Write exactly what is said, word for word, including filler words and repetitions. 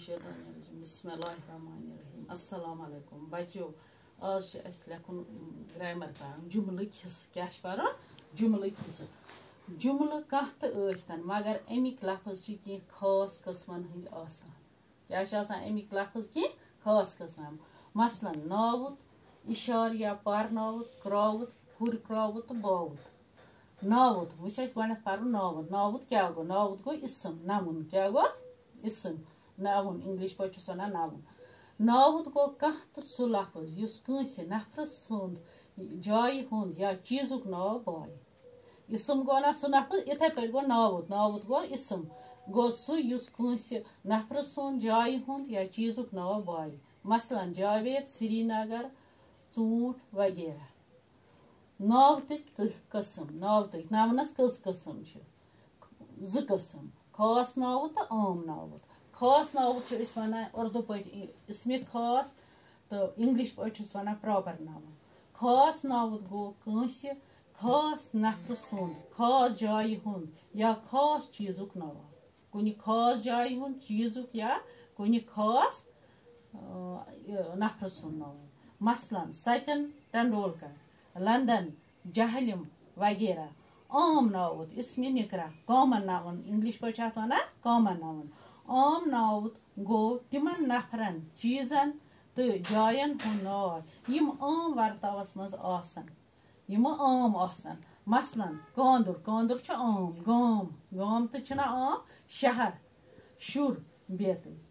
الشیطان الرجیم۔ بسم اللہ الرحمن الرحیم۔ السلام علیکم بچو، آز چھُ اَسہِ لیکھُن گرامر پَرُن، جملہٕ کِس کیٛاہ چھُ پَرُن؟ جملہٕ کِس۔ جملہٕ کانٛہہ تہٕ ٲسۍتن، مگر اَمِکۍ لفظ چھِ کینٛہہ خاص قٕسمن ہٕنٛدۍ آسان۔ کیٛاہ چھِ آسان اَمِکۍ لفظ؟ کینٛہہ خاص قٕسمن۔ مثلاً ناوُت، اِشارٕ یا پرناوُت، کرٛاوُت، پھُرۍ کرٛاوُت تہٕ باوُت۔ ناوُت، وۄنۍ چھُ اَسہِ گۄڈٕنٮ۪تھ پَرُن ناوُت۔ ناوُت کیٛاہ گوٚو؟ ناوُت گوٚو اسم، noun۔ کیٛاہ گوٚو؟ اسم، noun۔ English پٲٹھۍ چھِس وَنان noun۔ ناوُت گوٚو کانٛہہ تہٕ سُہ لفظ یُس کٲنٛسہِ نفرٕ سُنٛد، جایہِ ہُنٛد یا چیٖزُک ناو بایہِ۔ اسم گوٚو نا سُہ نفر، یِتھَے پٲٹھۍ گوٚو ناوُت۔ ناوُت گوٚو اسم، گوٚو سُہ یُس کٲنٛسہِ نفرٕ سُنٛد، جایہِ ہُنٛد یا چیٖزُک ناو بایہِ۔ مثلاً جاوید، سرینگر، ژوٗنٛٹھ وغیرہ۔ ناوتٕکۍ قٕسم۔ ناوتٕکۍ، ناونس کٔژ قٕسم چھِ؟ زٕ قٕسم، خاص ناوُت تہٕ عام ناوُت۔ خاص ناوُت چھِ أسۍ وَنان اُردو پٲٹھۍ اسم خاص، تہٕ English پٲٹھۍ چھِس وَنان proper noun۔ خاص ناوُت گوٚو کٲنٛسہِ خاص نفرٕ سُنٛد، خاص جایہِ ہُنٛد یا خاص چیٖزُک ناو۔ کُنہِ خاص جایہِ ہُنٛد، چیٖزُک یا کُنہِ خاص، آ، یہِ نفرٕ سُنٛد ناو۔ مثلاً سچن ٹنڈولکر، لندن، جہلم وغیرہ۔ عام ناوُت، اسم نکرہ، common noun۔ English پٲٹھۍ چھِ اَتھ وَنان common noun۔ عام ناوُت گوٚو تِمن نفرن، چیٖزن تہٕ جاین ہُنٛد ناو، یِم عام ورتاوس منٛز آسن۔ یِم عام آسن۔ مثلاً کاندُر، کاندُر چھُ عام۔ گام، گام تہِ چھُنہ عام۔ شہر، شُر، بیترِ۔